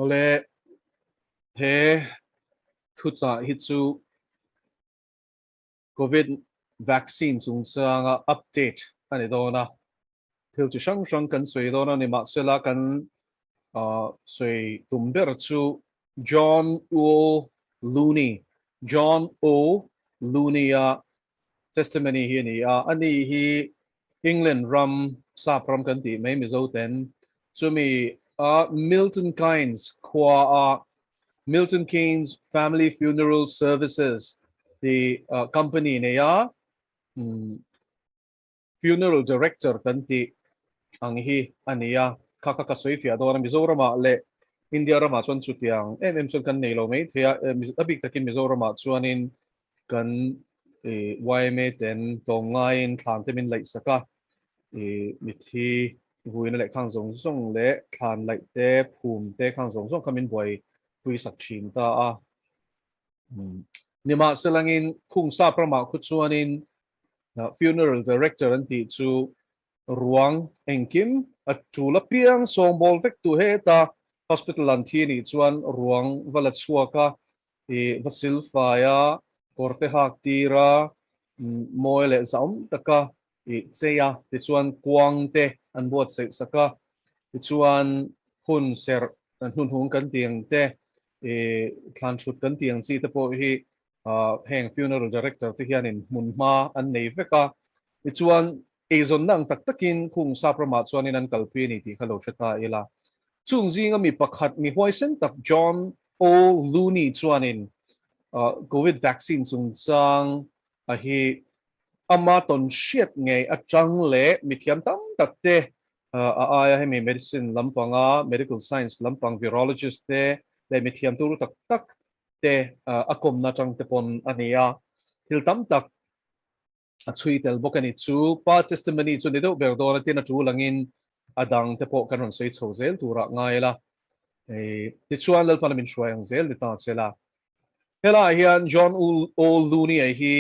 Awle, he thuchah hi chu Covid vaccine chungchanga update a ni dawn a, thil chi hrang hrang kan sawi dawn a ni. Mahsela kan sawi tum ber chu John O Looney, John O Looney-a testimony hi a ni a, ani hi England ram, sap ram kan tih mai Mizo ten, chumi a Milton Keynes khua a Milton Keynes Family Funeral Services ti company nei a Funeral Director kan tih ang hi a ni a, kha kha ka sawi fiah dawn a, Mizoramah leh India ramah chuan chutiang em em chuan kan nei lo mai thei a, a bik takin Mizoramah chuanin kan yma ten tlawmngaiin thlan te min laih sak a, mithi vuina leh khang zawng zawng leh thlan laih te phum te khang zawng zawng kha min buaipui sak thin ta a. Nimahselangin khung sap ramah khu chuanin funeral director an tih chu ruang engkim a tul apiang sawngbawl vek tu heta hospital an thi nih chuan ruang va la chhuak a, I va silfai a, kawr te hak tir a, mawi leh zahawm taka i chei a, tichuan kuang te an buatsaih sak a, tichuan hun serh hnunhung kan tih ang te, i thlan thut kan tih ang chi te pawh hi heng funeral director te hianin hmun hma an nei vek a, tichuan eizawnna ang tak takin khung sap ramah chuanin an kalpui a ni tih kha lo hre ta ila. Chung zinga mi pakhat mi huaisen tak John O. Looney chuanin Covid vaccine chungchang a hi ama tawn hriat ngei atang leh mithiam tam tak te a aia hemi medicine lampanga medical science lampang virologist te leh mithiam turu tak tak te a kawmna atang te pawn a ni a. Thil tam tak a chhui tel bawk a ni. Chu pa testimony chu ni deuh ber dawn a, tin a tul angin a dang te pawh kan rawn sawi chho zel turah ngai ila. Tichuan Lalpan a min hruai ang zel ni ta che la. Helaiah hian John O. Looney-a hi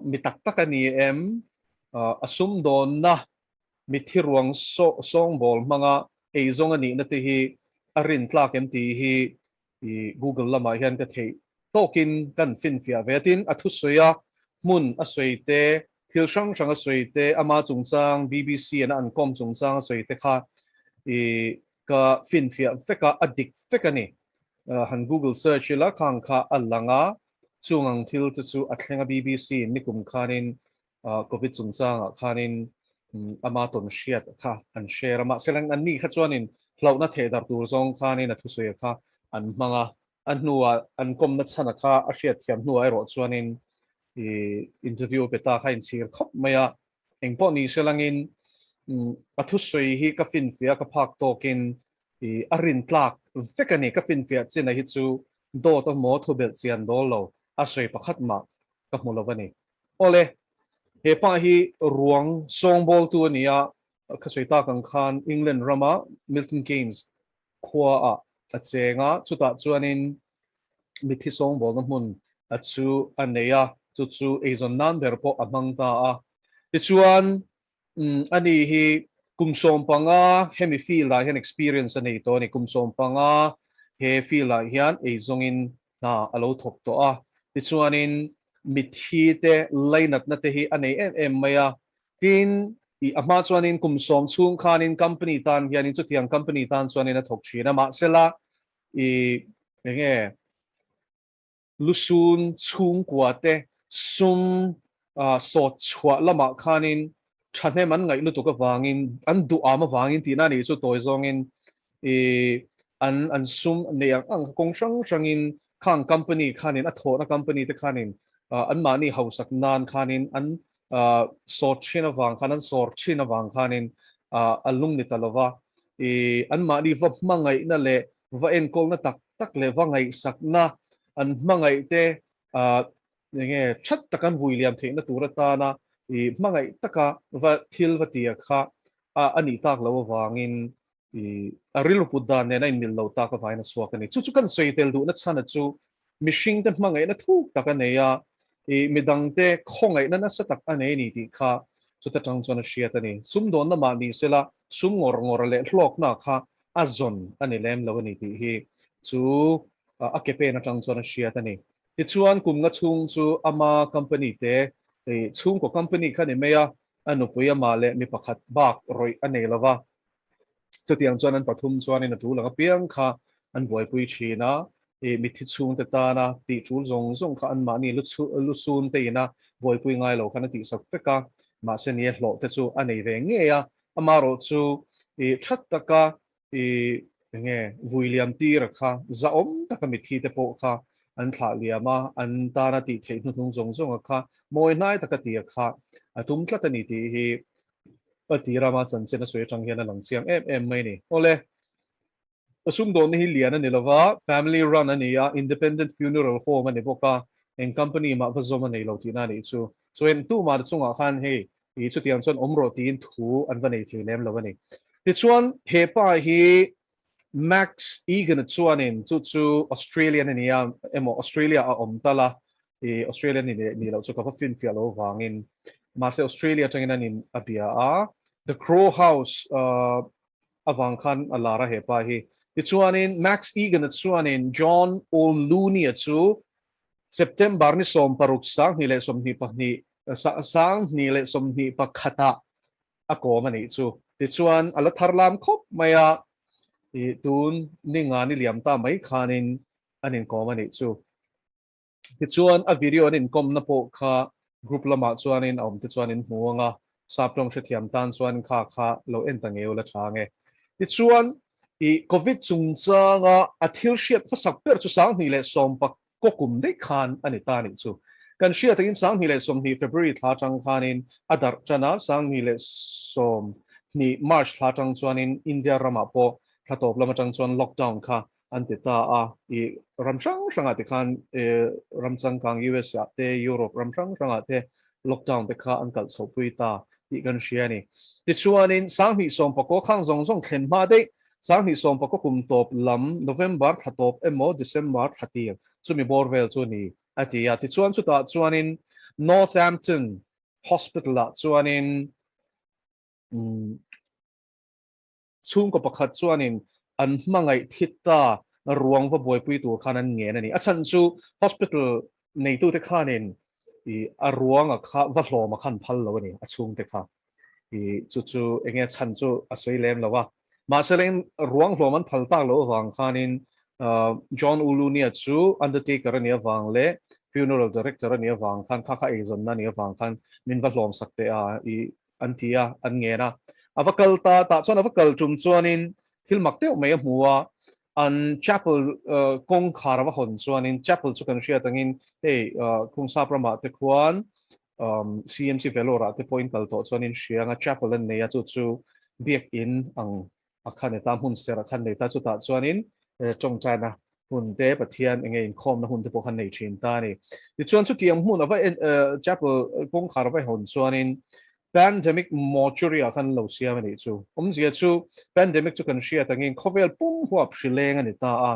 mi tak tak a ni em? A sumdawnna mitthi ruang sawngbawl hmanga eizawng a nihna te hi a rintlak em tih hi I Google lamah hian ka theih tawkin kan finfiah ve a, tin a thusawi a hmun a sawi te, thil hrang hrang a sawi te, ama chungchang BBC an a an kawm chungchang a sawi te kha i ka finfiah vek a, a dik vek a ni. Han Google search ila khang kha a lang a, chung ang thil te chu a thleng a BBC in nikum khanin Covid chungchangah khanin ama tawn hriat kha an share a, mahse an ni kha chuanin hlauhna theh darh tur zawng khanin a thusawi kha an hmang a, a hnuah an kawmna chhana kha a hriat thiam hnuah erawh chuanin interview pe ta kha a inchhir khawp mai a, engpawh ni se langin a thusawi hi ka finfiah ka phak tawkin a rintlak vek a ni, ka finfiah chin a hi chu dawt emaw thubelh chian dawl lo a sawi pakhat mah ka hmu lo a ni. Awle, he pa hi ruang sawngbawltu a ni a, ka sawi tak ang khan England rama Milton Keynes khuaah a cheng a, chutah chuanin mitthi sawngbawlna hmun a chu a nei a, chu chu eizawn nan ber pawh a hmang ta a. Tichuan, ani hi kum 15 hemi field-ah hian experience a nei tawh a ni, kum 15 he field-ah hian eizawngin hna a lo thawk tawh a, tichuanin mitthi te lainatna te hi a nei em em mai a, tin i a hma chuanin kum 10 chhung khanin company tan hianin chutiang company tan chuanin a thawk thin a, mahsela i enge lusun chhungkua te sum sawt chhuah lamah khanin thahnem an ngaih lutuk avangin an duham avangin tihna a nih chu tawi zawngin i an an sum nei ang ang kawng hrang hrangin khang company khanin a thawhna company te khanin anmahni hausak nan khanin an sawt thin avang khan an sawr thin avang khanin a lung ni ta lova i anmahni va hmangaihna leh va enkawlna tak tak leh va ngaihsakna an hmangaih te enge that tak an vui liam theihna tur atana i hmangaih taka va thil va tia kha a nih tak loh avangin i a rilru put dan nen a inmil lo tak avangin a chhuak a ni. Chu chu kan sawi tel duhna chhana chu mihringte hmangaihna thuk tak a nei a, i midangte khawngaihna nasa tak a nei a ni tih kha chuta tang chuan a hriat a ni. Sumdawnna mah ni sela sum ngawr ngawr leh hlawkna kha a zawn a ni lem lo a ni tih hi chu a ke pen atang chuan a hriat a ni. Tichuan kum nga chhung chu ama company te chhungkaw company kha ni mai a, a nupui amah leh mi pakhat bak rawih a nei lo va. Chutiang chuan an pathum chuanin a tul ang apiang kha an buaipui thin a, mitthi chhungte tana tih tul zawng zawng kha anmahni lusun te ina buaipui ngai lo khan a tihsak vek a, mahse ni e hlawh te chu a nei ve ngei a, amarawh chu that taka enge vui liam tira kha zahawm taka mitthi te pawh kha an thlah liam a, an tana tih theih hnuhnung zawng zawnga kha mawi hnai taka tia kha a tum tlat a ni tih hi A ti rama chanchin a sawi atang hian a lang chiang em em mai a ni. Awle, a sumdawnna hi lian a ni lova, family run a ni a, independent funeral home a ni bawk a, eng company mah va zawm a nei lo tihna a nih chu. Chuan tumah te chungah khan hei i chutiang chuan awm rawh tiin thu an va nei thei lem lo a ni. Tichuan, he pa hi Max Egan-a chuanin chu chu Australian a ni a, emaw Australia a awm tal a, i Australia ni leh ni loh chu ka va finfiah lo vangin mahse Australia atangin an in a bia a, The Crow House avang khan a lar a hepa hi. Tichuanin Max Egan-a chuanin John O'Looney-a chu September ni 16 2022 2021ah a kawm a nih chu. Tichuan a la thar lam khawp mai a, i tun ninga ni liam ta mai khanin an inkawm a nih chu. Tichuan a video an inkawmna pawh kha group lamah chuanin a awm te chuan in hmu ang a, sap tawng hrethiam tan chuan kha kha lo en ta ngei ula tha ang e. Tichuan i Covid chungchanga a thil hriat hmasak ber chu 2010 kaw kum daih khan a ni ta nih chu. Kan hriat takin 2020 February thla atang khanin a darh tan a, 2020 March thla atang chuanin India ramah pawh thla tawp lam atang chuan lockdown kha an ti ta a, i ram hrang hrangah te khan ram changkang US ah te Europe ram hrang hrangah te lockdown te kha an kalh chhohpui ta tih kan hria a ni. Tichuanin 2019 khang zawng zawng thlen hma daih 2019 kum tawp lam November thla tawp emaw December thla tir chumi bawr vel chu ni a ti a. Tichuan chutah chuanin Northampton Hospital ah chuanin Chhungkaw pakhat chuanin an hmangaih thit ta ruang va buaipui tur khan an ngen a ni. A chhan chu hospital neitute khanin i a ruanga kha va hlawma khan phal lo a ni, a chhungte kha. I chu chu enge a chhan chu a sawi lem lo a. Mahse leng ruang hlawm an phal tak loh avang khanin John Ulunia chu undertaker a nih avang leh funeral director a nih avang khan kha kha eizawnna a nih avang khan min va hlawm sak teh a, i an ti a, an ngen a. A va kal ta, tah chuan a va kal tum chuanin thil mak deuh mai a hmu a, an chapel kawngkhar a va hawn chuanin chapel chu kan hriat angin hei Khungsap ramah te khuan CMC Vellore ah te pawhin kal tawh chuanin hria anga chapel an nei a, chu chu biakin ang a kha ni ta, hmun serh a kha nei ta, chutah chuanin tawngtaina hun te, Pathian enge inkhawmna hun te pawh khan nei thin ta a ni. Tichuan chutiang hmun a va en chapel kawngkhar a va hawn chuanin pandemic mortuary ah khan lo siam a nih chu. Awmzia chu pandemic chu kan hriat angin khawvel pum huap hri leng a ni ta a.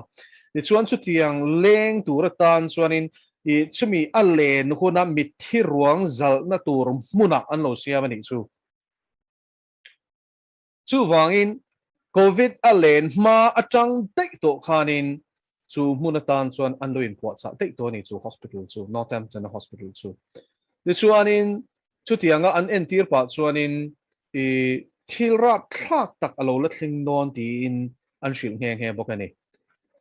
Tichuan chutiang leng tur atan chuanin i chumi a len huna mitthi ruang zalhna tur hmunah an lo siam a nih chu. Chuvangin, Covid a len hma atang daih tawh khanin chu hmun atan chuan an lo inpuahchah daih tawh a ni chu hospital chu, Northampton a hospital chu. Tichuanin, chutianga an entir pah chuanin i thil rapthlak tak a lo la thleng dawn tiin an hrilh nghe nghe bawk a ni.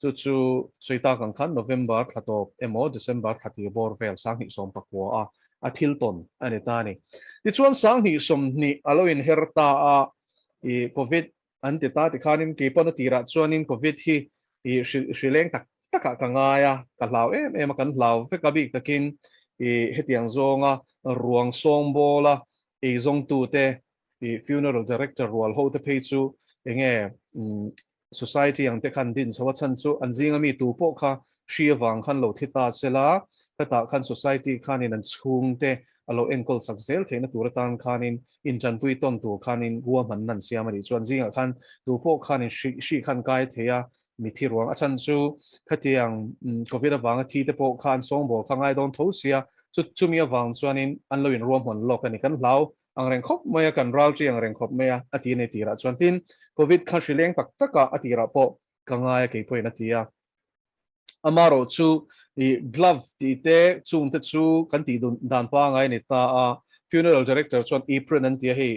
Chu chu sawi tak ang khan November thla tawp emaw December thla tir bawr vel 2019 a a thil tawn a ni ta a ni. Tichuan 2020 a lo inher ta a, i Covid an ti ta tikhanin keipawn a tirah chuanin Covid hi i hri leng tak takah ka ngai a, ka hlau em em a, kan hlau vek a bik takin i hetiang zawnga ruang sawngbawla eizawngtute i funeral director rual ho te phei chu enge society ang te khan din chho a chhan chu an zinga mi tu pawh kha hri avang khan lo thi ta sela hetah khan society khanin an chhung te a lo enkawl sak zel theihna tur atan khanin intanpui tawn tur khanin ruahmanna an siam a nih chuan zingah khan tu pawh khanin hri hri khan kai thei a mi thi ruang a chhan chu khatiang covid avanga thi te pawh kha an sawngbawl kha ngai dawn tho sia chu chumi avang chuanin an lo inruahman lawk a ni kan hlau Ang reng khawp mai a, kan ral ṭi ang reng khawp mai a, a ti a ni tirah chuan. Tin, Covid kha hri leng tak tak a a tirah pawh ka ngai a kei pawhin a ti a. Amarawh chu i glove tih te chung te chu kan tih dun dan pangai a ni ta a, funeral director chuan apron an ti a hei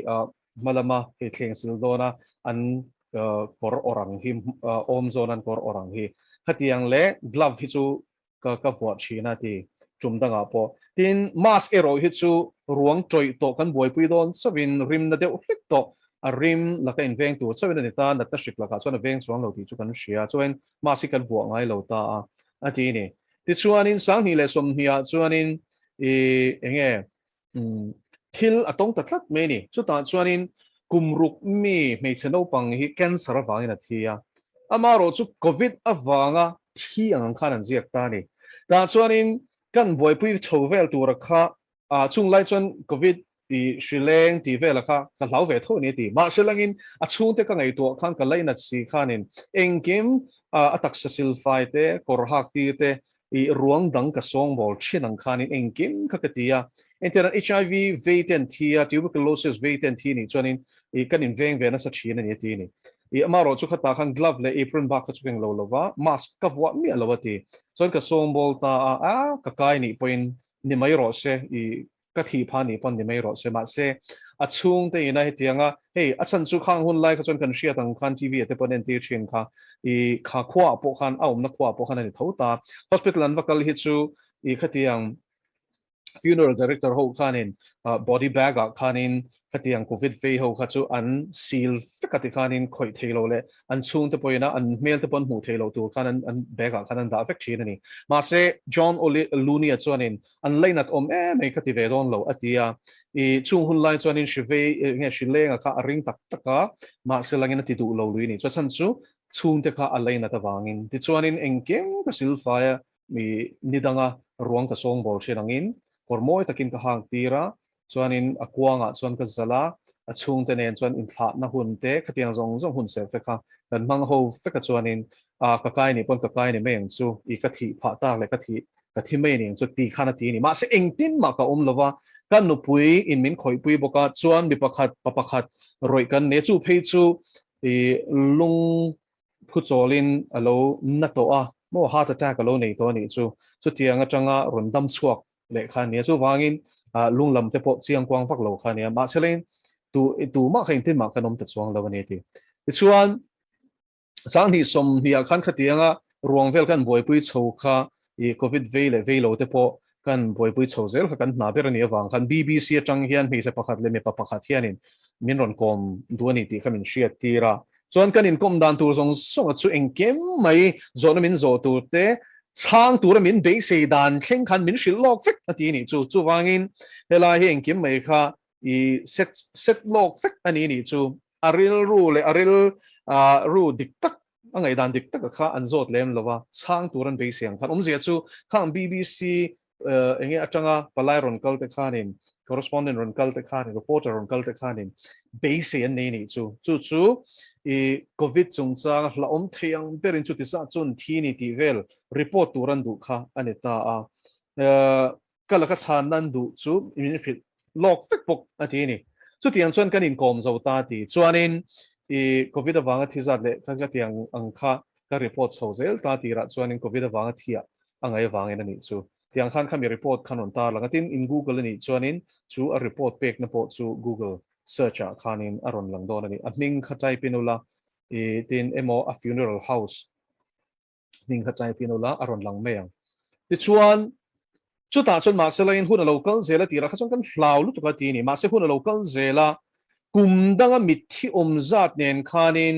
hma lama hei thleng sil dawn a an kawr awrh ang hi awm zawn an kawr awrh ang hi khatiang leh glove hi chu ka ka vuah thin a ti tum dangah pawh. Tin mask erawh hi chu ruang tawih tawh kan buaipui dawn chauhin rimna deuh hlek tawh a rim laka inveng tur chauhin a ni ta, natna hrik lakah chuan a veng chuang lo tih chu kan hria chuan Mask hi kan vuah ngai lo ta a, a ti ni. Tichuanin 2020 ah chuanin i enge thil a tawng ta tlat mai ni. Chutah chuanin kum ruk mi hmeichhe naupang hi cancer avangin a thi a. Amaherawh chu Covid avanga thi ang ang khan an ziak ta a ni. Tah chuanin kan buaipui chho vel tura kha A chung lai chuan Covid i hri leng tih vela kha ka hlau ve tho a ni a ti. Mahse langin a chhungte ka ngaihtuah khan ka lainat si khanin engkim a taksa silfai te, kawr hak tir te, i ruang dang ka sawngbawl thin ang khanin engkim kha ka ti a. Engtiang HIV vei te an thi a, tuberculosis vei te an thi nih chuanin i kan inveng ve nasa thin a ni a ti a ni. I amaherawh chu khatah khan glove leh apron bak kha chu ka englo lova, mask ka vuah miah lo a ti. Chuan ka sawngbawl ta a, a ka kai nih pawhin ni mai rawh se, i ka thih pha nih pawn ni mai rawh se, mahse a chhungte ina hetianga hei a chhan chu khang hun lai kha chuan kan hriat ang khan TV ah te pawh an entir thin kha, i kha khua ah pawh khan a awmna khua ah pawh khan a ni tho ta, hospital an va kal hi chu i khatiang funeral director ho khanin body bag ah khanin Khatiang Covid vei ho kha chu an sil vek a tikhanin khawih thei lo leh an chhungte pawhin a an hmel te pawh an hmuh thei loh tur khan an an bag ah khan an dah vek thin a ni. Mahse John Oli Looney-a chuanin an lainat awm em ei ka ti ve dawn lo a ti a. I chung hun lai chuanin hri vei nge hri lenga kha a ring tak tak a, mahse langin a ti duh lo lui a ni. Chuan chhan chu chhungte kha a lainat avangin. Tichuanin engkim ka silfai a mi nidanga ruang ka sawngbawl thin angin kawr mawi takin ka hang tir a, Chuanin a kuangah chuan ka zalh a, a chhungte nen chuan inthlahna hun te, khatiang zawng zawng hun ser te kha kan hmang ho vek a chuanin a ka kai nih pawn ka kai ni mai ang chu, i ka thih phah tak leh ka thih ka thi mai ni ang chu ti khan a ti a ni. Mahse engtin mah ka awm lova, ka nupui in min khawihpui bawk a, chuan mi pakhat pa pakhat rawih kan nei a, chu phei chu i lung phuchawlin a lo na tawh a, maw heart attack a lo nei tawh a nih chu, chutiang atanga rawn dam chhuak leh kha a nia. Chuvangin lung lam te pawh chiang kuang vak lo kha a nia. Mahse leng tu tu mah kha engtin mah kan awm ta chuang lo a ni a ti. Tichuan 2020 ah khan khatianga ruang vel kan buaipui chho kha i Covid vei leh vei lo te pawh kan buaipui chho zel kha kan hna ber a nih avang khan BBC atang hian hmeichhe pakhat leh mipa pakhat hianin min rawn kawm duh a ni tih kha min hriat tir a. Chuan kan inkawm dan tur zawng zawng a chu engkim mai zawhna min zawh tur te, chhang tura min beisei dan thleng khan min hrilh lawk vek a ti a nih chu. Chuvangin helai hi engkim mai kha i set set lawk vek a ni nih chu. A rilru leh a ril ru dik tak, a ngaihdan dik taka kha an zawt lem lo va, chhang tur an beisei ang khan. Awmzia chu khang BBC enge atanga palai rawn kal te khanin, correspondent rawn kal te khanin, reporter rawn kal te khanin beisei an nei nih chu. Chu chu i Covid chungchang hlauhawm thei ang berin chuti zah chuan thi ni tih vel report tur an duh kha a ni ta a. Ka laka chhanna an duh chu min hrilh lawk vek bawk a ti a ni. Chutiang chuan kan inkawm zo ta ti. Chuanin i Covid avanga thi zat leh ka tiang ang kha ka report chho zel ta tirah chuanin Covid avanga thiah a ngaih avangin a nih chu. Tiang khan khami report khan rawn tar lang a, tin in Google a nih chuanin chu a report pekna pawh chu Google search ah khanin a rawn lang dawn a ni. A hming kha type in ula i tin emaw a funeral house hming kha type in ula a rawn lang mai ang. Tichuan chutah chuan mahse lain hun a lo kal zel a tirah kha chuan kan hlau lutuk a ti a ni. Mahse hun a lo kal zel a, kum danga mitthi awm zat nen khanin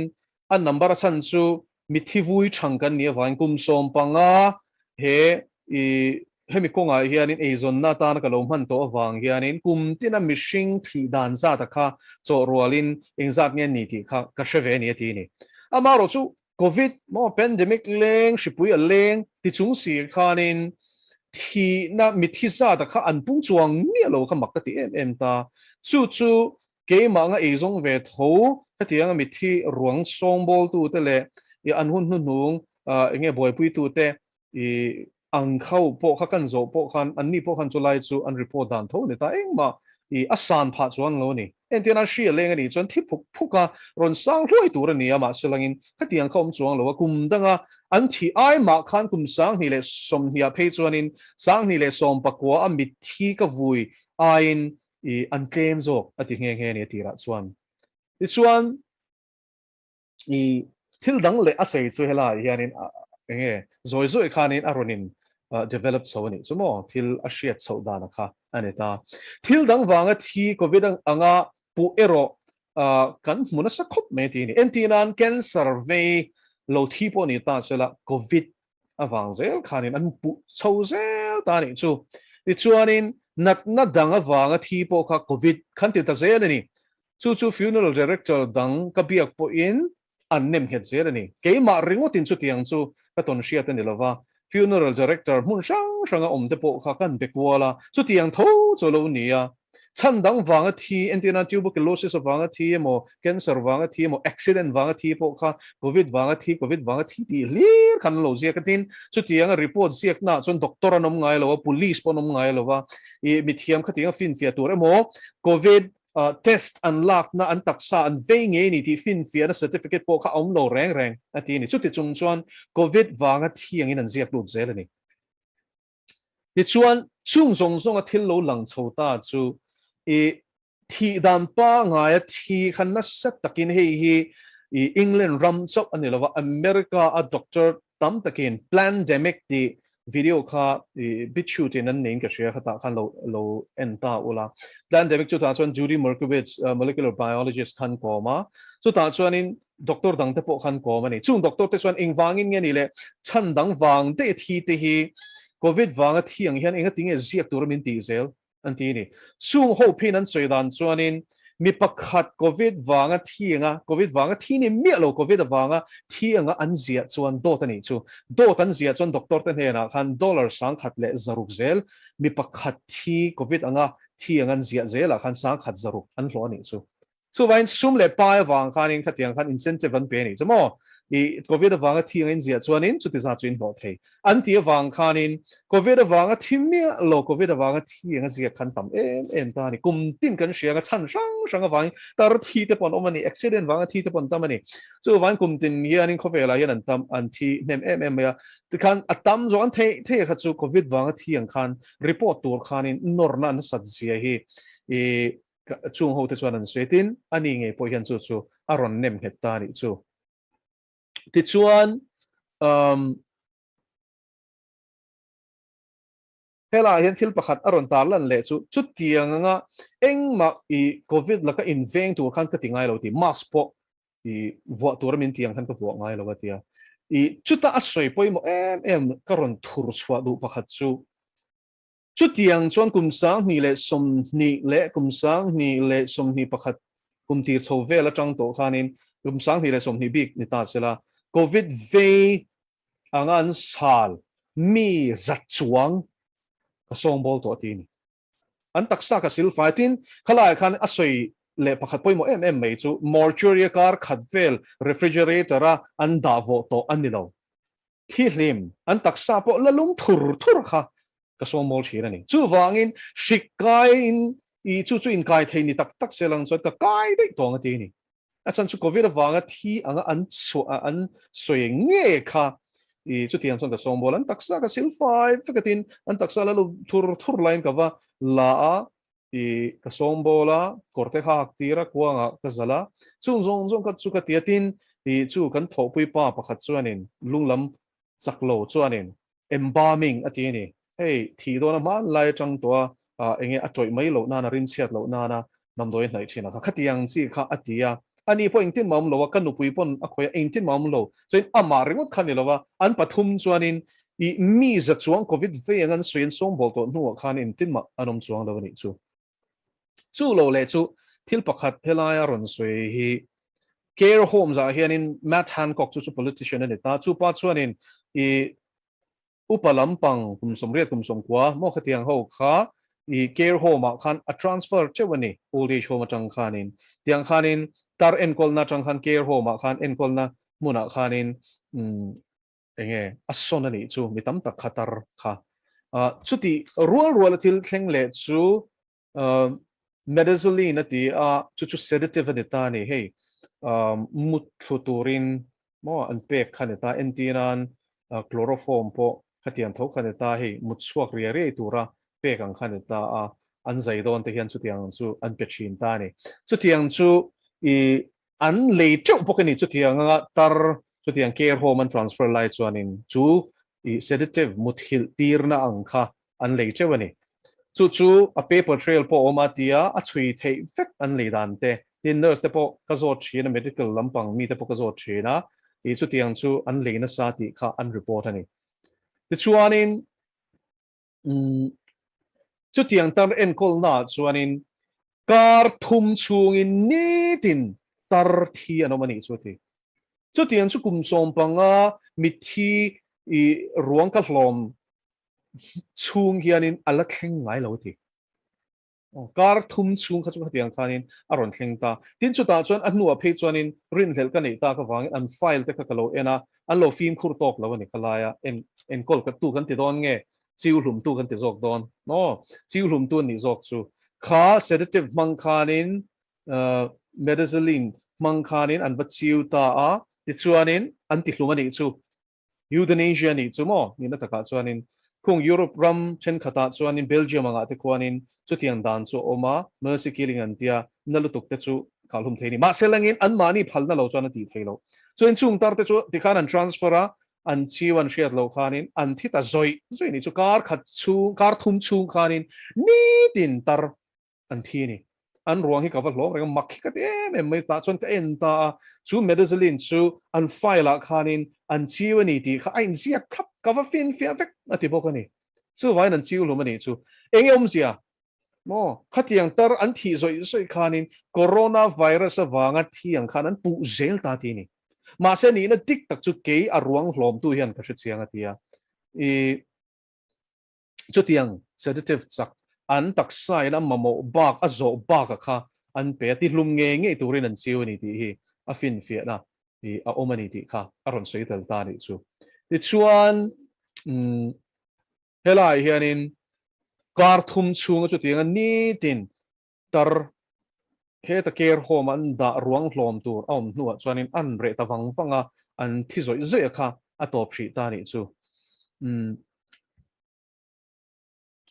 a number a chhan chu Mitthi vui chhang kan nih avangin kum 15 he i hemi kawngah hianin eizawnna atana ka lo hman tawh avang hianin kum tina mihring thih dan zata kha chawh rualin engzat nge ni tih kha ka hre ve a ni a ti a ni. Amaherawh chu Covid maw pandemic leng hripui a leng ti chung si khanin thihna mitthi zata kha an pung chuang miah lo kha mak ka ti em em ta. Chu chu Keimah anga eizawng ve tho hetianga mitthi ruang sawngbawltute leh i an hun hnuhnung enge buaipuitute i ang kho pawh kha kan zawh pawh khan anni pawh khan chulai chu an report dan tho a ni ta. Engmah i a san phah chuan lo a ni. Entirnan hri a leng a nih chuan thi phuk phuk a rawn sang hluai tur a ni a, mahse langin khatiang kha awm chuang lo a, kum danga an thih ai mah khan kum 2020 ah phei chuanin 2019 a mitthi ka vui aiin i an tlem zawk a ti nghe nghe a ni a tirah chuan. Tichuan i thil dang leh a sawi chu helaiah hianin eng nge zawi zawi khanin a rawn in develop chho a nih chu maw thil a hriat chhoh dan a kha a ni ta. Thil dang vanga thi covid anga puh erawh kan hmu nasa khawp mai tih a ni. Entirnan cancer vei lo thi pawh ni ta sela covid avang zel khanin an puh chho zel ta a nih chu. Tichuanin natna dang avanga thi pawh kha covid khan ti ta zel a ni. Chu chu funeral director dang ka biak pawhin an nem nghet zel a ni. Keimah ringawtin chutiang chu ka tawn hriat a ni lova, funeral director hmun hrang hranga awm te pawh kha kan be kual a, chutiang tho chu a lo ni a. Chhan dang vanga thi, entirnan tuberculosis avanga thi emaw, cancer vanga thi emaw, accident vanga thi pawh kha covid vanga thi, covid vanga thi tih hlir khan an lo ziak a. Tin, chutianga report ziaknaah chuan doctor an awm ngai lo a, police pawh an awm ngai lo a, ih mithiam khatianga finfiah tur emaw, covid Test an lakna an taksa an vei ngei ni tih finfiahna certificate pawh kha a awm lo reng reng a ti a ni. Chuti chung chuan Covid vanga thiangin an ziak lut zel a ni. Tichuan, chung zawng zawnga thil lo lang chho ta chu i thih dan pangaia thi kha nasa takin hei hi i England ram chauh a ni lova, America a doctor tam takin plandemic tih video kha i BitChute in an neiin ka hria khatah khan lo lo en ta ula. Plandemic chutah chuan Judy Mikovits molecular biologist khan kawm a, chutah chuanin doctor dang te pawh khan kawm a ni. Chung doctor te chuan engvangin nge ni le chhan dang vang daih thi te hi covid vanga thi ang hian enga tinge ziak tura min tih zel an ti a ni. Chung ho phin an sawi dan chuanin mi pakhat Covid vanga thi anga, Covid vanga thi ni miah lo Covid avanga thi anga an ziah chuan dawt a nih chu. Dawt an ziah chuan doctor te hnenah khan dollar 10,600 zel mi pakhat thi Covid anga thi anga an ziah zelah khan 1600 an hlawh a nih chu. Chuvangin sum leh pai avang khanin khatiang khan incentive an pe a nih chu maw? I Covid avanga thi anga inziah chuanin chuti zat chu inhlawh thei. An tih avang khanin Covid avanga thi miah lo, Covid avanga thi anga ziak khan tam em em ta a ni. Kum tin kan hria anga chhan hrang hrang avangin tar thi te pawh an awm a ni, accident vanga thi te pawh an tam a ni. Chuvangin kum tin hianin khawvelah hian an tam, an thi hnem em em mai a. Tikhan a tam zawk an theih theih kha chu Covid vanga thi ang khan report tur khanin nawrna an nasat zia hi i Chung ho te chuan an sawi tin, a ni ngei pawh hian chu chu a rawn nem nghet ta a nih chu. Tichuan, um, helaiah hian thil pakhat a rawn tar lan leh chu, chutiang anga engmah i Covid laka inveng tur khan ka ti ngai lo tih, mask pawh i vuah tura min ti ang khan ka vuah ngai lo a tia. I chuta a sawi pawimawh em em ka rawn thur chhuah duh pakhat chu, Chutiang chuan kum 2020 leh kum 2021 kum tir chho vel atang tawh khanin kum 2020 bik ni ta sela, Covid vei anga an sal mi za chuang ka sawngbawl tawh a ti a ni. An taksa ka silfai tin khalaiah khan a sawi leh pakhat pawimawh em em mai chu mortuary kar khat vel refrigerator a an dah vawh tawh a ni lo. Thihlim, an taksa pawh la lum thur thur kha ka sawm mawl thin a ni. Chuvangin hrik kaiin i chu chu inkai thei ni tak tak se lang chuan ka kai daih tawng a ti a ni. A chhan chu Covid avanga thi anga an chhuah an sawi nge kha i chutiang chuan ka sawm bawl. An taksa ka sil fai vek a tin an taksa la lum thur thur laiin ka va la a, i ka sawm bawl a, kawr te kha hak tir a, kuangah ka zalh a, chung zawng zawng kha chu ka ti a, tin i chu kan thawhpui pa pakhat chuanin lunglam chak lo chuanin embalming a ti a ni, hei thih dawn a hman lai atang tawh a, ah enge a tawih mai loh nana rinchhiat loh nana damdawi a hnaih thin a kha, khatiang chi kha a ti a, ani pawh engtin mah awm lo a, ka nupui pawn a khawih a, engtin mah awm lo, chuan amah ringawt kha ni lo a, an pathum chuanin I mi za chuang Covid vei ang an sawi an sawngbawl tawh hnuah khan engtin mah an awm chuang lo a nih chu. Chu lo leh chu thil pakhat helaia rawn sawi hi care homes ah hianin Matt Hancock chu chu politician a ni ta, chu pa chuanin i upa lampang kum 80 kum 90 maw khatiang ho kha i care home ah khan a transfer teuh a ni, old age home atang khanin tiang khanin tar enkawlna atang khan care home ah khan enkawlna hmunah khanin Enge a sawn a nih chu mi tam tak kha tar kha. Chuti rual ruala thil thleng leh chu. Midazoline a ti a, chu chu sedative a ni ta a ni. Hei mut thlu turin maw an pek kha a ni ta. Entirnan chloroform pawh khatiang tho kha a ni ta. Hei mut chhuak riai riai tura pek ang kha a ni ta a, an zai dawn te hian chutiang chu an pe thin ta a ni. Chutiang chu i an lei teuh bawk a ni. Chutiang anga tar chutiang care home an transfer lai chuanin chu i sedative muthilh tirna ang kha an lei teuh a ni. Chu chu a paper trail pawh a awm a tia a chhui theih vek an lei dan te. Tin, nurse te pawh ka zawt thin a, medical lampang mi te pawh ka zawt thin a, ih chutiang chu an lei nasa tih kha an report a ni. Tichuanin, umm, chutiang tar enkawlnaah chuanin kar thum chhungin nitin tar thi an awm a nih chu a ti. Chutiang chu kum 15 mitthi ih ruang ka hlawm chhung hianin a la thleng ngai lo a ti. Kar thum chhung kha chu khatiang khanin a rawn thleng ta. Tin chutah chuan a hnuah phei chuanin rinhlelh ka neih tak avangin an file te kha ka lo en a, an lo fimkhur tawk lo a ni kha laia en enkawl ka tu kan ti dawn nge chiu hlum tu kan ti zawk dawn maw chiu hlum tu an nih zawk chu kha sedative hmang khanin midazoline hmang khanin an va chiu ta a tichuanin an ti hlum a nih chu. Euthanasia nih chu maw? Nihna takah chuanin khung Europe ram thenkhatah chuanin Belgium angah te khuanin chutiang dan chu a awm a, mercy killing an tia, na lutuk te chu kalhum thei a ni. Mahse langin anmahni phalna lo chuan a tih thei lo. Chuan chung tar te chu tikhan an transfer a, an chiu an hriat loh khanin an thi ta zawih zawih nih chu kar khat chhung, kar thum chhung khanin nitin tar an thi a ni. An ruang hi ka va hlawm reng a, mak hi ka ti em em mai tah chuan ka en ta a, chu Midazoline chu an file ah khanin an chiu a ni tih kha a inziak thlap, ka va finfiah vek a ti bawk a ni. Chuvangin an chiu hlum a nih chu. Eng nge awmzia? Maw? Khatiang tar an thih zawih zawih khanin Corona virus avanga thi ang khan an puh zel ta ti a ni. Mahse nihna dik tak chu kei a ruang hlawmtu hian ka hrechiang a ti a. I. Chutiang sedative chak an taksa in a mamawh bak a zawh bak a kha an pe a, tihlum ngei ngei turin an chiu a ni tih hi a finfiahna i a awm a ni tih kha a rawn sawi tel ta a nih chu. Tichuan helaiah hianin kar thum chhunga chutianga nitin tar heta care home a an dah ruang hlawm tur a awm hnuah chuanin an reh ta vang vang a, an thi zawih zawih a kha a tawp hrih ta a nih chu. Umm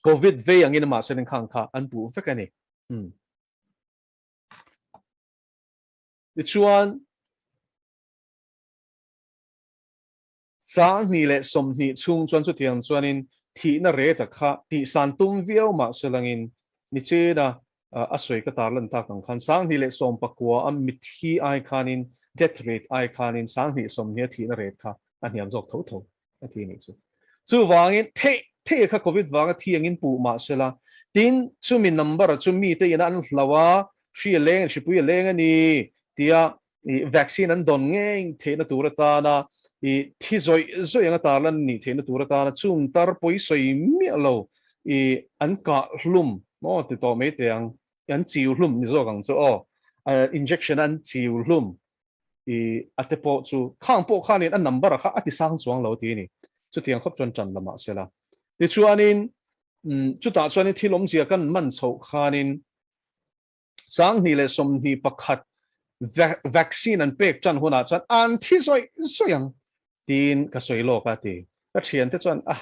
Covid vei angin amah chuanin khang kha an puh vek a ni. Umm Tichuan 2020 chhung chuan chutiang chuanin thihna rate kha tihsan tum viau mah se langin nichina a sawi ka tarlan tak ang khan 2019 a mithi ai khanin death rate ai khanin 2020 a thihna rate kha a hniam zawk tho tho a thi nih chu. Chuvangin theih theih kha covid vanga thi angin puh mah se la tin chumi number chu mite ina an hlau a hri a leng hripui a leng a ni tia i vaccine an dawn ngei theihna tur atana i thi zawih zawih anga tarlan nih theihna tur atana chung tar pawi sawi miah lo i an kah hlum maw ti tawh mai teh ang an chiu hlum ni zawk ang chu aw injection an chiu hlum i a te pawh chu khang pawh khanin a number a kha a ti sang chuang lo ti a ni chutiang khawp chuan tan lamah sela tichuanin chutah chuanin thil awmzia kan man chhoh khanin 2021 vaccine an pek tan hunah chuan an thi zawih zawih ang tiin ka sawi lawk a ti. Ka thiante chuan a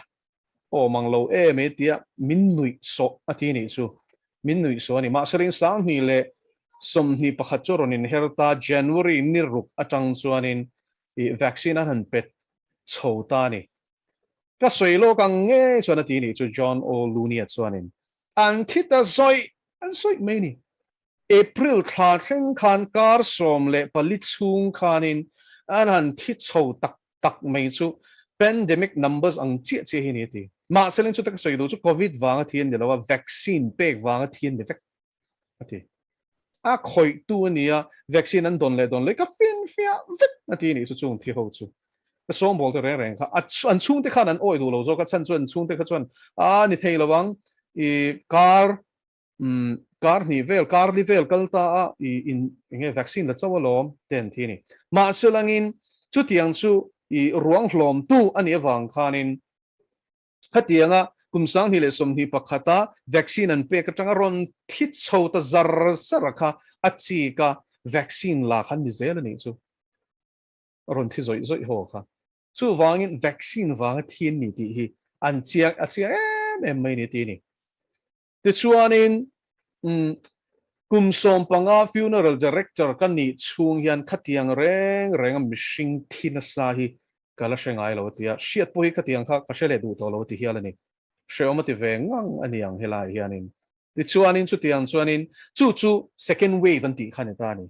awm ang lo em e tia min nuih sawh a ti nih chu. Min nuih sawh a ni. Mahse ring 2021 chu rawn inher ta January ni ruk atang chuanin i vaccine an han pet chho ta a ni. Ka sawi lawk ang ngei chuan a ti nih chu John O. Looney-a chuanin an thi ta zawih An sawi mai ni. April thla thleng khan kar 14 chhung khanin an han thi chho tak tak mai chu pandemic numbers ang chiah chiah hi ni a ti. Mahse leng chu taka sawi duh chu Covid vanga thi an ni lo a, vaccine pek vanga thi an ni vek a ti. A khawihtu a ni a, vaccine an dawn leh dawn leh ka finfiah vek a ti nih chu chung thi ho chu. Ka sawmbawl te reng reng kha an chhungte khan an awih duh lo zawk a, chhan chu an chhungte kha chuan a ni thei lo ang i kar um kar hnih vel kar li vel kal ta a i in enge vaccine la chauh alawm te an thi a ni. Mahse langin chutiang chu i ruang hlawm tu a nih avang khanin khatianga Kum 2021 a vaccine an pek atanga rawn thi chho ta zar zar a kha a chik a, vaccine la khan ni zel a nih chu. A rawn thi zawih zawih ho kha. Chuvangin vaccine vanga thi an ni tih hi an chiang a chiang em em mai ni ti a ni. Tichuanin kum 15 funeral director ka nih chhung hian khatiang reng renga mihring thi nasa hi ka la hre ngai lo a ti a, hriat pawh hi khatiang kha ka hre leh duh tawh lo a ti hial a ni. Hrehawm a ti ve ngang a ni ang helaiah hianin. Tichuanin chutiang chuanin chu chu second wave an tih kha a ni ta a ni.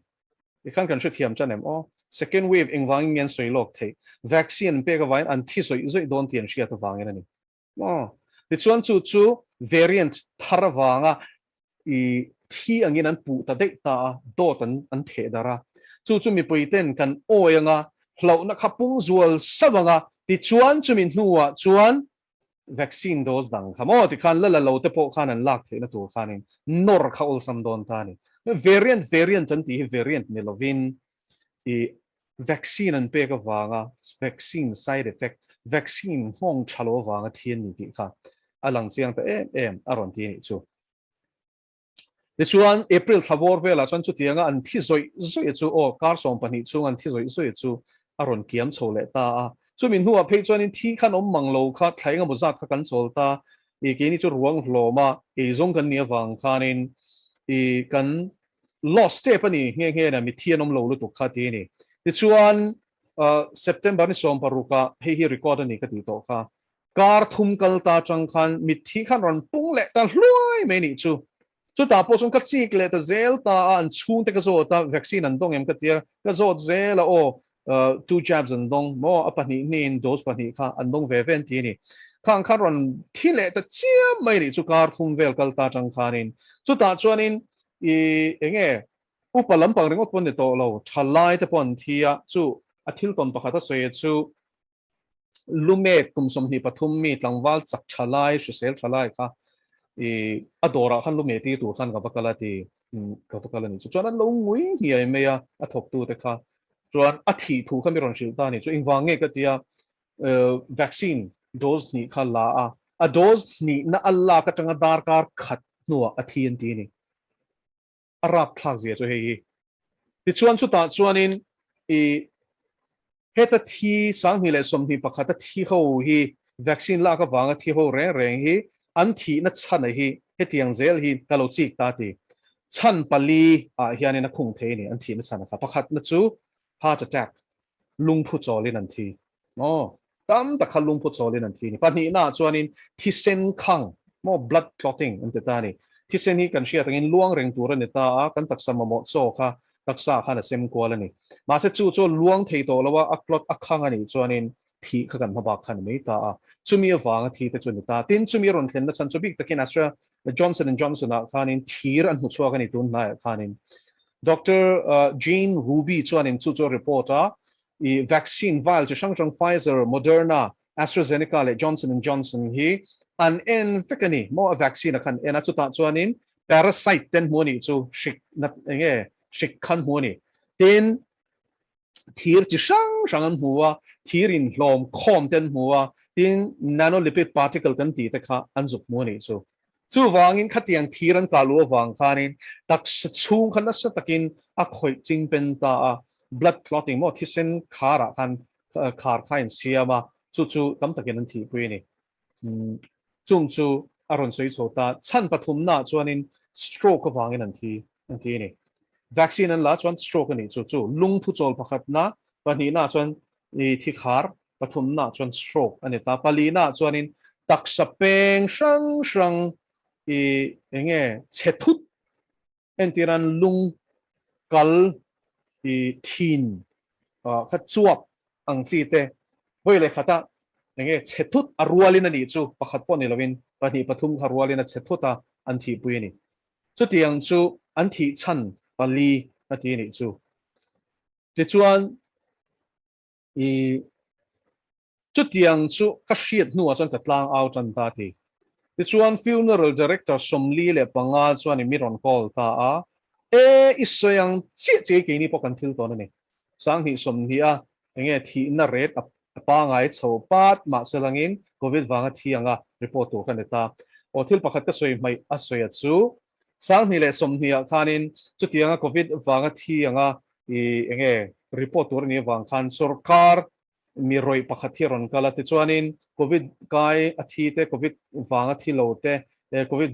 Tikhan kan hrethiam tan em aw? Second wave engvangin nge an sawi lawk theih? Vaccine an pek avangin an thi zawih zawih dawn tih an hriat avangin a ni. Maw? Tichuan chu chu variant thar avanga i thi angin an puh ta daih ta a, dawt an an theh darh a. Chu chu mipui ten kan awi anga hlauhna kha pung zual sauh anga tichuan chumi hnuah chuan vaccine dose dang kha maw tikhan la la lo te pawh khan an lak theihna tur khanin nawr kha awlsam dawn ta a ni. Variant variant an tih hi variant ni lovin i vaccine an pek avanga vaccine side effect, vaccine nghawng tha lo avanga thi an ni tih kha a lang chiang ta em em a rawn ti a nih chu. Tichuan April thla bawr velah chuan chutianga an thi zawih zawih chu aw kar 12 chhung an thi zawih zawih chu a rawn kiam chho leh ta a. Chumi hnuah phei chuanin thi khan awm mang lo kha thla engemaw zat kha kan chawl ta. I keini chu ruang hlawm a eizawng kan nih avang khanin i kan loss step a ni nghe nghe na mithi an awm lo lutuk kha ti a ni. Tichuan September ni 16 ah hei hi record a ni ka tih tawh kha. Kar thum kal ta chang khan mitthi khan rawn pung leh ta hluai mai nih chu. Chutah pawh chuan ka chik leh ta zel ta a, an chhungte ka zawt a, vaccine an dawng em ka tia, ka zawt zel a aw, two jabs an dawng maw, a pahnih hnihin dose pahnih kha an dawng ve ve an ti a ni. Khang khan rawn thi leh ta chiam mai nih chu kar thum vel kal ta chang khanin. Chutah chuanin i enge upa lampang ringawt pawh ni tawh lo, thalai te pawh an thi a, chu a thil tawn pakhat a sawi chu, Lumet kum 23 mi tlangval chak tha lai, hrisel tha lai kha i a dawrah khan lumet tir tur khan ka va kal a ti, ka va kal a ni chu. Chuan an lo ngui hniai mai a, a thawktute kha. Chuan a thih thu kha mi rawn hrilh ta a ni chu. Engvang nge ka tia vaccine dose hnih kha la a, a dose hnihna a lak atanga darkar khat hnuah a thi an ti a ni. A rapthlak zia chu hei hi. Tichuan chutah chuanin i heta thi 2021 a thi ho hi vaccine lak avanga thi ho reng reng hi an thihna chhan a hi hetiang zel hi ka lo chik ta ti. Chhan pali ah hianin a khung thei a ni an thihna chhan a kha. Pakhatna chu heart attack, lungphu chawlin an thi. Aw, tam tak kha lungphu chawlin an thi a ni. Pahnihna ah chuanin thisen khang, maw blood clotting an ti ta a ni. Thisen hi kan hriat angin luang reng tur a ni ta a, kan taksa mamawh chaw kha taksa ah khan a sem kual a ni. Mahse chu chu luang thei tawh lo a, a clot a khang a nih chuanin thih kha kan hma bak kha a ni mai ta a. Chumi avanga thi te chu a ni ta. Tin, chumi a rawn thlenna chhan chu bik takin Astra Johnson and Johnson ah khanin thir an hmu chhuak a ni tun hnaiah khanin. Doctor Jane Ruby chuanin chu chu a report a, i vaccine vial chi hrang hrang Pfizer, Moderna, AstraZeneca leh Johnson and Johnson hi an en vek a ni maw a vaccine a khan en a chutah chuanin parasite ten hmu a nih chu hrik nat enge hrik khan hmu a ni tin thir chi hrang hrang an hmu a thir in hlawm khawm ten hmu a tin nanolipid particle kan tih te kha an zuk hmu a nih chu chuvangin khatiang thir an kah luh avang khanin taksa chhung kha nasa takin a khawih ching pen ta a, blood clotting maw thisen kharah khan khar kha a insiam a, chu chu tam takin an thihpui a ni. Chung chu a rawn sawi chho ta, chhan pathumnaah chuanin stroke avangin an thi an thi a ni. Vaccine an la chuan stroke a nih chu, chu lungphu chawl pakhatna, pahnihnaah chuan thi khar pathumnaah chuan stroke a ni ta, palinaah chuanin taksa peng hrang hrang i enge chhe thut entiran lung kal i thin kha chuap ang chi te vawi leh khata enge chhe thut a rualin a nih chu pakhat pawh ni lovin pahnih pathum kha rualin a chhe thut a an thihpui a ni. Chutiang chu an thih chhan pali a ti a nih chu. Tichuan I chutiang chu ka hriat hnuah chuan ka tlang au tan ta ti. Tichuan funeral director 45 chuan i mi rawn call ta a, E, i sawi ang chiah chiah i keini pawh kan thil tawn a ni. 2020 a enge thihna ret a A pangai chho pat mahse langin Covid vanga thi anga report tur ka ni ta. Aw thil pakhat ka sawi hmaih a sawi a chu 2020 ah khanin chutianga Covid vanga thi anga i enge report tur a nih avang khan sorkar mi rawih pakhat hi a rawn kal a tichuanin Covid kai a thi te Covid vanga thi lo te Covid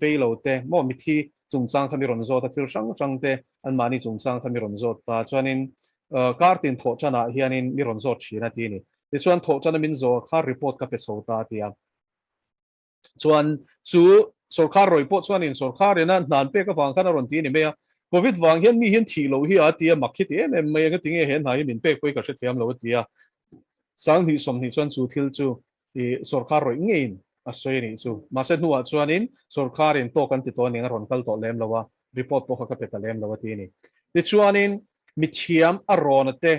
vei lo te maw mithi chungchang kha mi rawn zawt a thil hrang hrang te anmahni chungchang kha mi rawn zawt ta chuanin Kar tin thawh tanah hianin mi rawn zawt thin a ti a ni. Tichuan thawh tana min zawh kha report ka pe chho ta a ti a. Chuan chu sorkar rawih pawh chuanin sorkarin a hnan pek avang khan a rawn ti a ni mai a. Covid vang hian mi hian thih loh hi a ti a, mak hi ti em em mai a, engati nge he hna hi min pek pawh hi ka hrethiam lo a ti a. 2020 chuan chu thil chu i sorkar rawih ngeiin a sawi a nih chu. Mahse hnuah chuanin sorkarin tawk an ti tawh a ning a rawn kal tawh lem lo a, report pawh kha ka pe ta lem lo a ti a ni. Tichuanin mithiam a rawn a te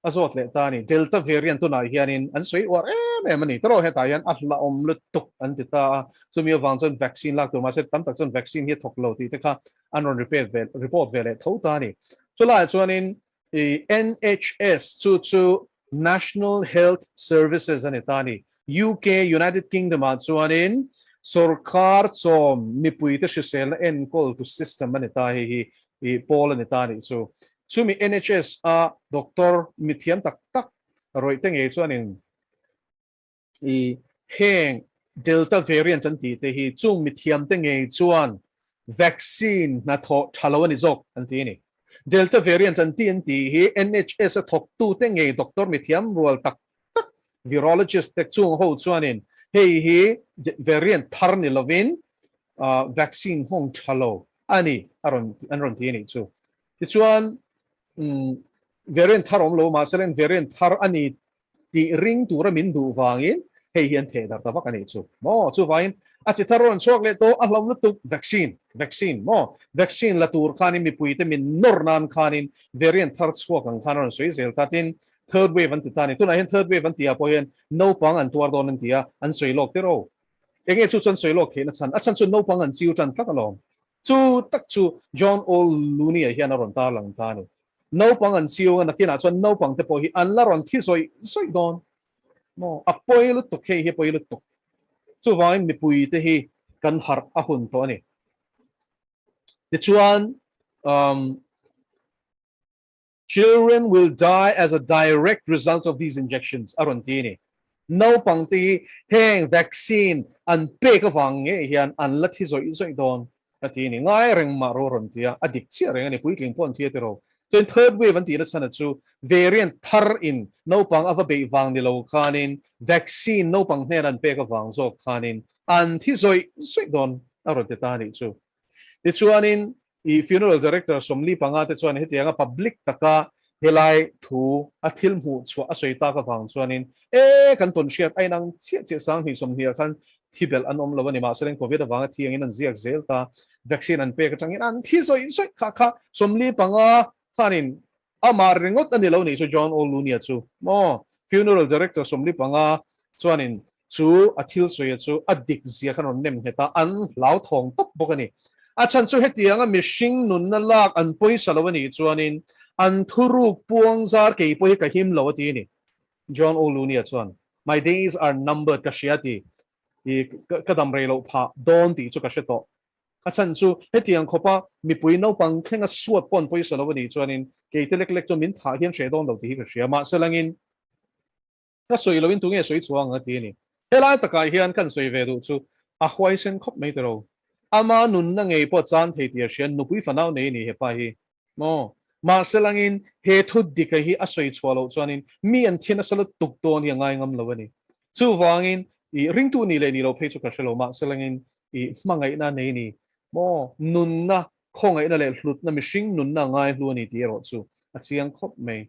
a zawt leh ta a ni. Delta variant tunah hianin an sawi uar em em a ni. Tawrh hetah hian a hlauhawm lutuk an ti ta a, chumi avang chuan vaccine lak tur mahse tam tak chuan vaccine hi a thawk lo tih te kha an rawn report ve leh tho ta a ni. Chulaiah chuanin I NHS chu chu National Health Services a ni ta a ni. UK, United Kingdom ah chuanin sorkar chawm mipuite hriselna enkawl tu system a ni ta hei hi i pawl a ni ta a nih chu. Chumi NHS a doctor mithiam tak tak rawih te ngei chuanin I heng Delta variant an tih te hi chung mithiam te ngei chuan vaccine hnathawh tha lo a ni zawk an ti a ni. Delta variant an tih an tih hi NHS a thawktu te ngei doctor mithiam rual tak tak virologist te chung ho chuanin hei hi variant thar ni lovin vaccine nghawng tha lo a ni a rawn an rawn ti a nih chu. Tichuan variant thar awm lo mahse variant thar a ni tih ring tura min duh vangin hei hi an theh darh ta vak a nih chu maw? Chuvangin a chi thar rawn chhuak leh tawh a hlauh lutuk vaccine, vaccine maw? Vaccine la tur khanin mipuite min nawr nan khanin variant thar chhuak ang khan a rawn sawi zel ta tin third wave an ti ta a ni. Tunah hian third wave an tih ah pawh hian naupang an tuar dawn an ti a, an sawi lawk tir o. Enge chu chu an sawi lawk theihna chhan? A chhan chu naupang an chiu tan tlat alawm. Chu tak chu John O. Looney-a hian a rawn tarlang ta a ni. Naupang an chiung a, nakinah chuan naupang te pawh hi an la rawn thi zawih zawih dawn maw? A pawi lutuk, hei hi a pawi lutuk. Chuvangin mipui te hi kan harh a hun tawh a ni. Tichuan, um, children will die as a direct result of these injections a rawn ti a ni. Naupang te hi heng vaccine an pek avang ngei hian an la thi zawih zawih dawn. Ka ti a ni, ngai reng mah ro rawn ti a, a dik chiah reng a ni, puitling pawh an thi a ti ro. Chuan third wave an tihna chhan a chu variant thar in naupang a va beih vang ni lo khanin vaccine naupang hnen an pek avang zawk khanin an thi zawih zawih dawn a rawn ti ta a nih chu. Tichuanin i funeral director 45 te chuan hetianga public taka helai thu a thil hmuh chhuah a sawi tak avang chuanin e kan tawn hriat a inang chiah chiah 2020 ah khan thi belh an awm lo a ni. Mahse Covid avanga thi angin an ziak zel ta. Vaccine an pek atangin an thi zawih zawih kha kha 45 khanin amah ringawt a ni lo nih chu John O. Looney-a chu maw funeral director 45 chuanin chu a thil sawi a chu a dik zia khan rawn nem nghet a, an hlauthawng tawp bawk a ni. A chhan chu hetianga mihring nunna lak an pawisa lo a nih chuanin an thuruk puang zar kei pawh hi ka him lo a ti a ni. John O. Looney-a chuan, My days are numbered, ka hria ti, i ka dam rei loh phah dawn tih chu ka hre tawh. A chhan chu hetiang khawpa mipui naupang thlenga suat pawh an pawisa lo a nih chuanin keite lek lek chu min thah hian hreh dawn lo tih hi ka hria. Mahse langin ka sawi loin tunge sawi chhuang ang a ti a ni. Helai takah hian kan sawi ve duh chu a huaisen khawp mai tiro. Ama nunna ngei pawh chan thei tih a hria, nupui fanau nei a ni hepa hi. Maw? Mahse langin he thu dika hi a sawi chhuah loh chuanin mi an thi nasa lutuk dawn hi a ngai ngam lo a ni. Chuvangin i ringtu nih leh nih loh phei chu ka hre lo, mahse langin i hmangaihna nei ni maw? Nunna, khawngaihna leh hlutna, mihring nunna a ngai hlu a ni tih erawh chu a chiang khawp mai.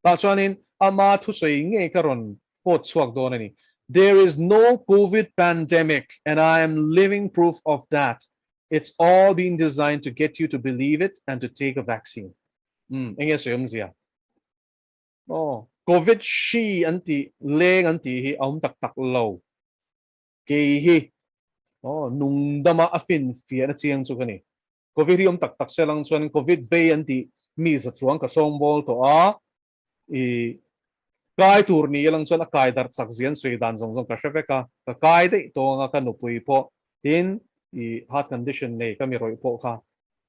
Tah chuanin ama thusawi ngei ka rawn quote chhuak dawn a ni, There is no Covid pandemic and I am living proof of that. It's all been designed to get you to believe it and to take a vaccine. Umm, enge sawi awmzia? Aw, Covid hri an tih, leng an tih hi a awm tak tak lo. Kei hi, aw, nungdama a finfiahna chiang chu ka ni. Covid hi awm tak tak se lang chuan Covid vei an tih mi za chuang ka sawngbawl tawh a, i. Kai tur ni ilang chuan a kai darh chak zia an sawi dan zawng zawng ka hre vek a, ka kai daih tawng a ka nupui pawh tin i heart condition nei ka mi rawih pawh kha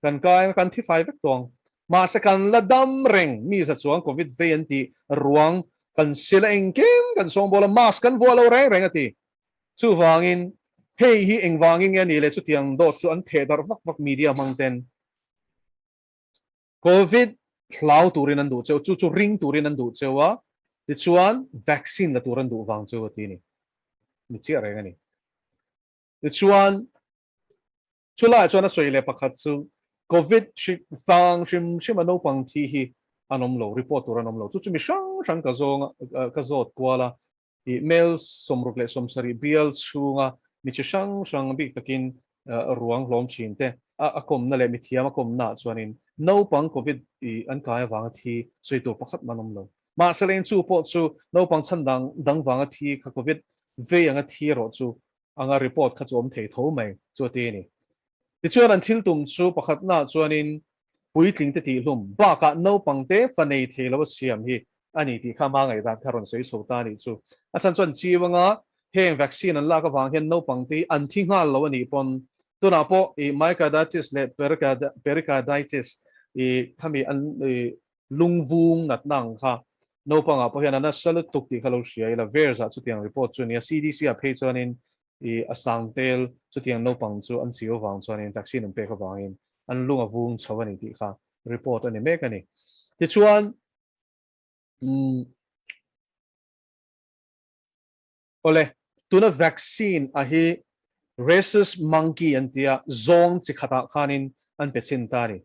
kan kai anga kan thi fai vek tawng. Mahse kan la dam reng mi za chuang covid vei an tih ruang kan sil a engkim kan sawngbawl a mask kan vuah lo reng reng a ti. Chuvangin hei hi engvangin nge a nih le chutiang dawt chu an theh darh vak vak media hmang ten. Covid hlau turin an duh cheu, chu chu ring turin an duh cheu a, tichuan vaccine la tur an duh vang cheu a ti a ni. Ni chiah reng a ni. Tichuan chulaiah chuan a sawi leh pakhat chu Covid hri vang hrim hrim a naupang thi hi an awm lo, report tur an awm lo. Chu chu mi hrang hrang ka zawng a, ka zawt kual a, i mail 67 bial chhunga mi chi hrang hrang bik takin ruang hlawm thin te a kawmna leh mithiam a kawmna ah chuanin naupang Covid i an kai avanga thi sawi tur pakhat man awm lo. Mahse leng chu pawh chu naupang chhan dang dang vanga thi kha Covid vei anga thi erawh chu anga report kha chu awm thei tho mai chu a ti a ni. Tichuan an thil tum chu pakhatna ah chuanin puitling te tihhlum bakah naupang te fa nei thei lo a siam hi a ni tih kha hma ngaihdan kha rawn sawi chho ta a nih chu. A chhan chuan chiu anga heng vaccine an lak avang hian naupang te hi an thi nghal lo a nih pawn tunah pawh i myocarditis leh pericarditis i khami an i lungvung natna ang kha naupangah pawh hian a nasa lutuk tih kha lo hria ila VAERS ah chutiang report chu a ni a, CDC ah phei chuanin i a sang tel chutiang naupang chu an chiu avang chuanin vaccine an pek avangin an lung a vung chho a ni tih kha report a ni mek a ni. Tichuan umm awle tuna vaccine a hi rhesus monkey an tia zawng chi khatah khanin an pe chhin ta a ni.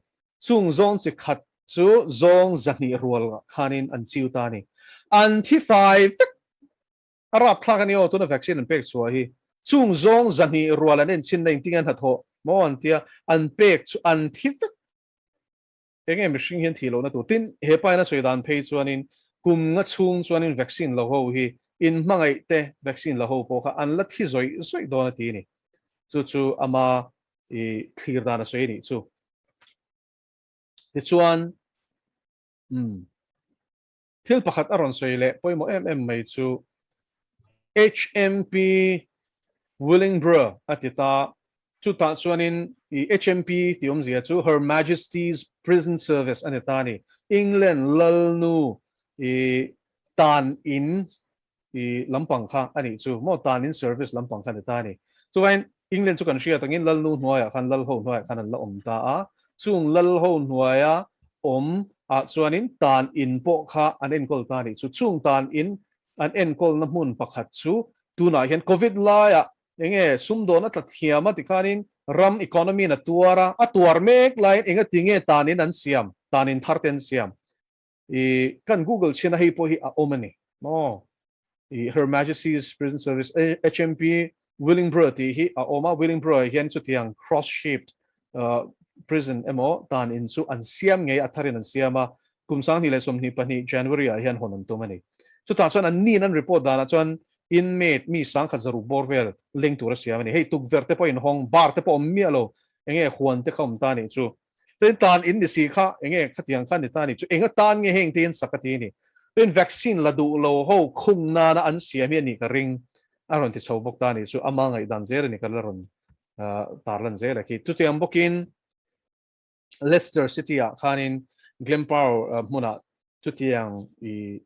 Chung zawng chi khat chu zawng 200 rual khanin an chiu ta a ni. An thi fai vek A rapthlak a ni aw, tuna vaccine an pek chhuah hi chung zawng 200 rual an enchinna engtin an hnathawh maw an tia, an pek chu an thi vek. Enge mihring hian thih lohna tur? Tin, he pa in a sawi dan phei chuanin kum nga chhung chuanin vaccine lo ho hi in hmangaih te vaccine la ho pawh kha an la thi zawih zawih dawn a ti a ni. Chu chu ama i thlir dan a sawi a nih chu. Tichuan, umm. Thil pakhat a rawn sawi leh pawimawh em em mai chu HMP Wellingborough a ti ta. Chutah chuanin i HMP tih awmzia chu Her Majesty's Prison Service a ni ta a ni. England lalnu i tan in i lampang kha a nih chu maw, tan in service lampang kha a ni ta a ni. Chuvain England chu kan hriat angin lalnu hnuaiah khan lalho hnuaiah khan an la awm ta a, chung lalho hnuaia awm ah chuanin tan in pawh kha an enkawl ta a nih chu. Chung tan in an enkawlna hmun pakhat chu tunah hian Covid laiah enge sumdawn a tla thiam a tikhanin ram economy in a tuar a, a tuar mek laiin engatinge tan in an siam, tan in thar te an siam. I kan Google chhin a hei pawh hi a awm a ni maw? I Her Majesty's Prison Service HMP Wellingborough tih hi a awm a, Wellingborough ah hian chutiang cross shaped prison emaw tan in chu an siam ngei a tharin an siam a, kum 2022 January ah hian hawn an tum a ni. Chutah chuan an nin an report danah chuan inmate mi 1,600 bawr vel leng tur a siam a ni. Hei tukverh te pawh inhawng, bar te pawh awm miah lo, enge huan te kha awm ta a nih chu. Chuan tan in ni si kha enge khatiang kha ni ta ni chu enga tan nge heng te in sak a ti ni. Chuan vaccine la duh lo ho khung nana an siam hi a nih ka ring a rawn ti chho bawk ta ni chu ama ngaihdan zel a ni ka la rawn tarlan zel a khi. Chutiang bawkin Leicester City ah khanin Glenpower hmunah chutiang i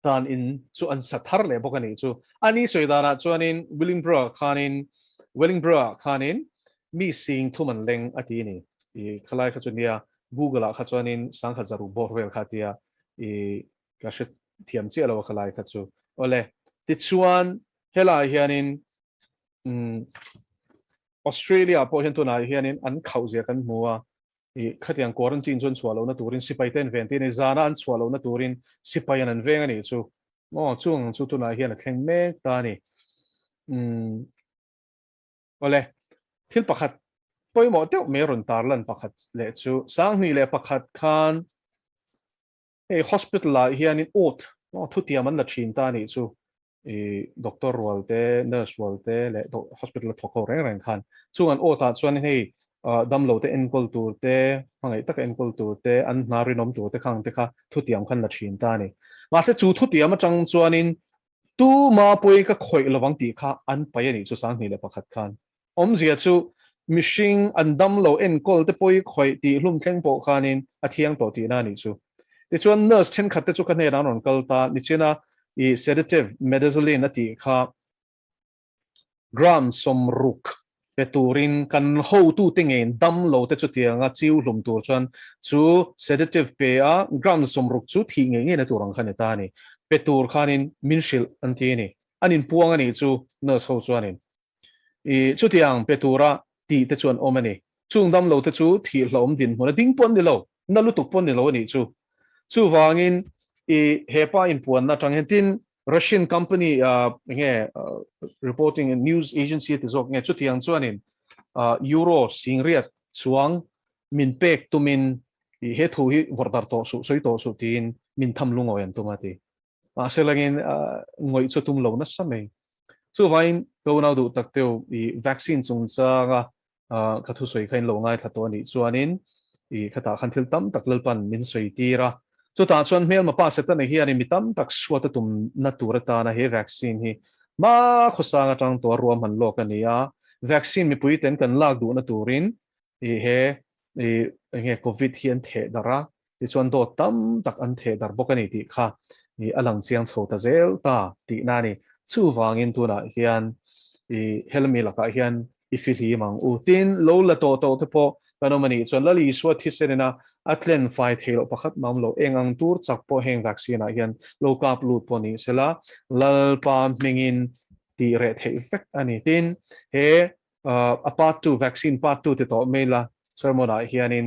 tan in chu an sa thar leh bawk a nih chu. A ni sawi danah chuanin Wellingborough khanin Wellingborough khanin mi sing thum an leng a ti a ni. I khalai kha chu nia Google ah kha chuanin 10,600 bawr vel kha a tia i ka hre thiam chiah lo a khalai kha chu. Awle, tichuan helaiah hianin umm Australia pawh hian tunah hianin an khauh zia kan hmu a, I khatiang quarantine chu an chhuah lohna turin sipai te an ven tih a ni, zana an chhuah lohna turin sipai an an veng a nih chu. Aw, chung ang chu tunah hian a thleng mek ta a ni. Umm, awle, thil pakhat pawimawh deuh mai rawn tarlan pakhat leh chu, 2001 khan hei hospital ah hianin oath, aw, thutiam an la thin ta a nih chu. I doctor rual te, nurse rual te leh hospital a thawk ho reng reng khan chung an awt ah chuan hei damlo te enkawl tur te, hmangaih taka enkawl tur te, an hna rinawm tur te khang te kha thutiam khan la thin ta a ni. Mahse chu thutiam atang chuanin tuma pawi ka khawih lovang tih kha an pai a nih chu 21 khan. Awmzia chu mihring an dam lo enkawl te pawi khawih tih hlum thleng pawh khanin a thiang tawh tihna a nih chu. Tichuan nurse thenkhat te chu ka hnenah an rawn kal ta, nichina i sedative midazoline a tih kha gram 60 pe turin kan hotute ngeiin dam lo te chutianga chiu hlum tur chuan chu sedative pe a gram 60 chu thih ngei ngei na tur ang kha ni ta a ni. Pe tur khanin min hrilh an ti a ni. An inpuang a nih chu nurse ho chuanin. I chutiang pe tura tih te chu an awm a ni. Chung dam lo te chu thih hlauhawm dinhmun a ding pawh an ni lo, na lutuk pawh an ni lo a nih chu. Chuvangin i hepa inpuanna atang hian tin Russian company enge reporting news agency a ti zawk nge chutiang chuanin euro 80,000 chuang min pek tumin i he thu hi vawrh darh tawh suh, sawi tawh suh tiin min tham lungawi an tum a ti. Mahse langin ngawih chu tum lo nasa mai. Chuvangin ka unau duh tak teu i vaccine chungchanga ka thusawi kha in lo ngaithla tawh a nih chuanin i khatah khan thil tam tak Lalpan min sawi tir a. Chutah chuan hmelma pa Setana hianin mi tam tak suat a tumna tur atana he vaccine hi hma khawsang atang tawh a ruahman lawk a ni a. Vaccine mipui ten kan lak duhna turin i he i enge covid hi an theh darh a, tichuan dawt tam tak an theh darh bawk a ni tih kha i a lang chiang chho ta zel ta tihna a ni. Chuvangin tunah hian i helmi lakah hian i fihlim ang u. Tin, lo la tawh tawh te pawh kan awm a nih chuan Lal Isua thisen ina a tlen fai theih loh pakhat mam lo eng ang tur chak pawh heng vaccine ah hian lo kap lut pawh ni sela Lalpa hmingin tih reh theih vek a ni. Tin, he a part 2 vaccine part 2 ti tawh mai la sermon ah hianin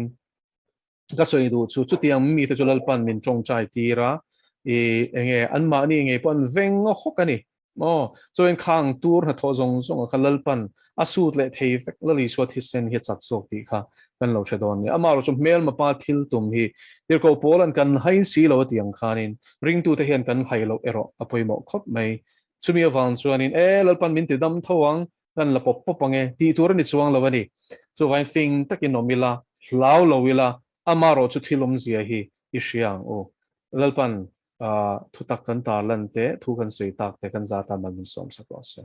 ka sawi duh chu chutiang mi te chu Lalpan min tawngtai tir a i enge anmahni ngei pawh an veng hawk a ni maw chuan khang tur hnathawh zawng zawng a kha Lalpan a sut leh thei vek Lal Isua thisen hi a chak zawk tih kha kan lo hre dawn a ni amaherawh chu hmelma pa thil tum hi tirhkoh Paula'n kan hai si lo a tih ang khanin ringtute hian kan hai loh erawh a pawimawh khawp mai chumi avang chuanin e Lalpan min ti dam tho ang kan la pawp pawp ang e tih tur a ni chuang lo a ni. Chuvangin fing takin awm ila, hlau lo ila, amaherawh chu thil awmzia hi i hria ang u. Lalpan thutak kan tarlan te, thu kan sawi tak te kan zat a mal min sawm sak rawh se.